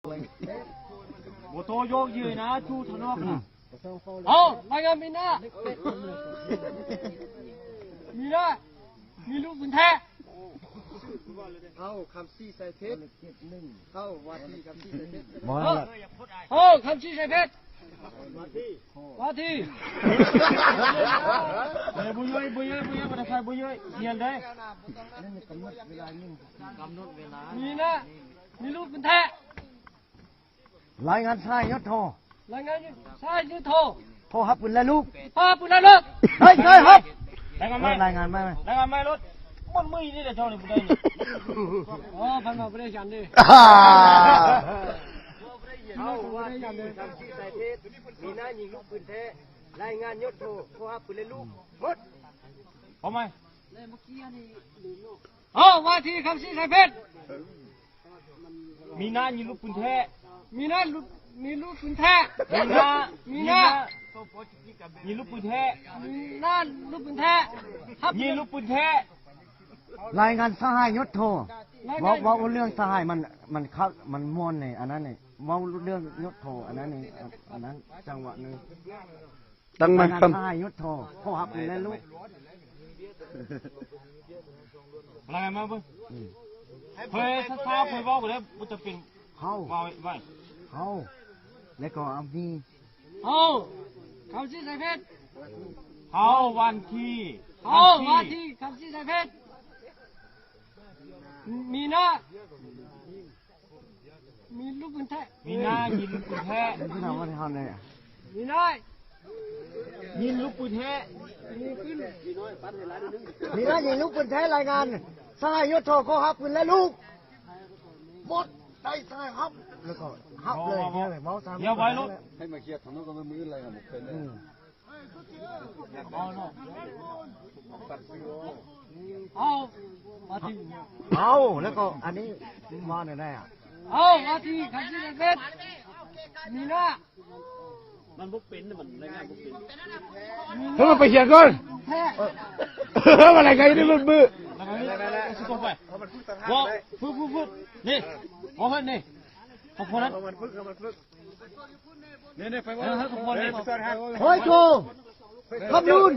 ບໍ່ໂຕໂຍກເຍີນະ ຈູທະນອກນະ. ເອົາ ລາຍງານມີນາ ມີນາ ມີລູກບຸນແທ້. ເອົາ ຄຳສີໄຊເພັດ ເອົາ ວ່າທີ່ຄຳສີໄຊເພັດ ບໍ່ ເອົາ ເອົາ ຄຳສີໄຊເພັດ ວ່າທີ່ ວ່າທີ່ ເອີ ບໍ່ເຍີ້ຍ ບໍ່ເຍີ້ຍ ບໍ່ເຍີ້ຍ ບໍ່ໄດ້ໃສ່ ບໍ່ເຍີ້ຍ ຮຽນເດ້. ມີນາ ມີລູກບຸນແທ້. ລາຍງານສະຫາຍຍົດໂທ ລາຍງານສະຫາຍຍົດໂທ ໂທຮັບປືນແລະລູກ ໂທຮັບປືນແລະລູກ. ເຮີ້ຍ ເຄີຍຮັບ ລາຍງານໃໝ່ ເອີ ລາຍງານໃໝ່ ລາຍງານໃໝ່ໂລດ. ມັນມື້ນີ້ແຫຼະເຈົ້ານີ້ບໍ່ໄດ້ນີ້. ອໍ ພັນວ່າບໍ່ໄດ້ຢັນເດ້. ເອົາ ວ່າທີ່ຄຳສີໄຊເພັດ ມີນາຍິງລູກປືນແທ້ ລາຍງານຍົດໂທ ໂທຮັບປືນແລະລູກ. ໝົດ. ເອົາໃໝ່. ເອົາ ວ່າທີ່ຄຳສີໄຊເພັດ ມີນາຍິງລູກປືນແທ້ ມີນາ ມີລູກປືນແທ້ ມີນາ ມີນາ ມີນາ ຍິງລູກປືນແທ້ ມີນາລູກປືນແທ້ ຍິງລູກປືນແທ້. ລາຍງານສະຫາຍຍົດໂທ ລາຍງານ ເວົ້າ ເວົ້າເລື່ອງສະຫາຍ ມັນ ມັນເຂົ້າ ມັນມ່ວນໃນອັນນັ້ນນີ້ ເວົ້າເລື່ອງຍົດໂທ ອັນນັ້ນນີ້ ອັນ ອັນນັ້ນ ຈັງຫວະໜຶ່ງ. ຕັ້ງໃໝ່ ລາຍງານສະຫາຍຍຸດໂທ ຂໍຮັບແມ່ນລູກ. ລາຍງານມາເບິ່ງ. ອືມ ເຄີຍຊ້າໆ ເຄີຍເວົ້າບໍ່ໄດ້ ບໍ່ຈຳເປັນ. ເຮົາ ເວົ້າໄວ້ ເຮົາ ແລ້ວກໍອາມີ ເຮົາ ຄຳສີໄຊເພັດ ເຮົາ ວັນທີ ເຮົາ ວັນທີ ວັນທີ ຄຳສີໄຊເພັດ ມີນາ ມີລູກປືນແທ້ ມີນາຍິງລູກປືນແທ້ ມີນາ ມີນາຍິງລູກປືນແທ້ ມີນາຍິງລູກປືນແທ້. ລາຍງານ ສະຫາຍຍຸດໂທ ຂໍຮັບປືນແລະລູກ. ໝົດ ໄດ້ສະຫາຍຮັບ ແລ້ວກໍຮັບເລີຍ. ເວົ້າ ເວົ້າ ດຽວໄວ້ໂລດ ໃຫ້ມາເຄຍທາງນອກກັບມື້ລາຍງານບໍ່ເຄີຍເລີຍ. ອືມ ເອົາ ມາທີ່ ເອົາ ແລ້ວກໍອັນນີ້ວ່າແນວໃດອະ? ເອົາ ມາທີ່ຄັນທີ່ເປັນ ມີນາ ມັນບໍ່ເປັນ ມັນລາຍງານບໍ່ເປັນ. ເຮີ້ຍ ໄປຂຽນກ່ອນ ເອີ ເຮີ້ຍ ມາລາຍງານຢູ່ໃນມື ລາຍງານນີ້ ຊິຕົງໄປ ເວົ້າ ຟຶບ ຟຶບ ຟຶບ ນີ້ ເວົ້າເຮີ້ຍ ນີ້ ຂອບຄຸນນະ ເອົາມັນຝຶກ ເອົາມັນຝຶກ ນີ້ ນີ້ ໄປເວົ້າ ເອີ ຂອບຄຸນນີ້ ເຮີ້ຍ ໂກ ຄຳລຸນ.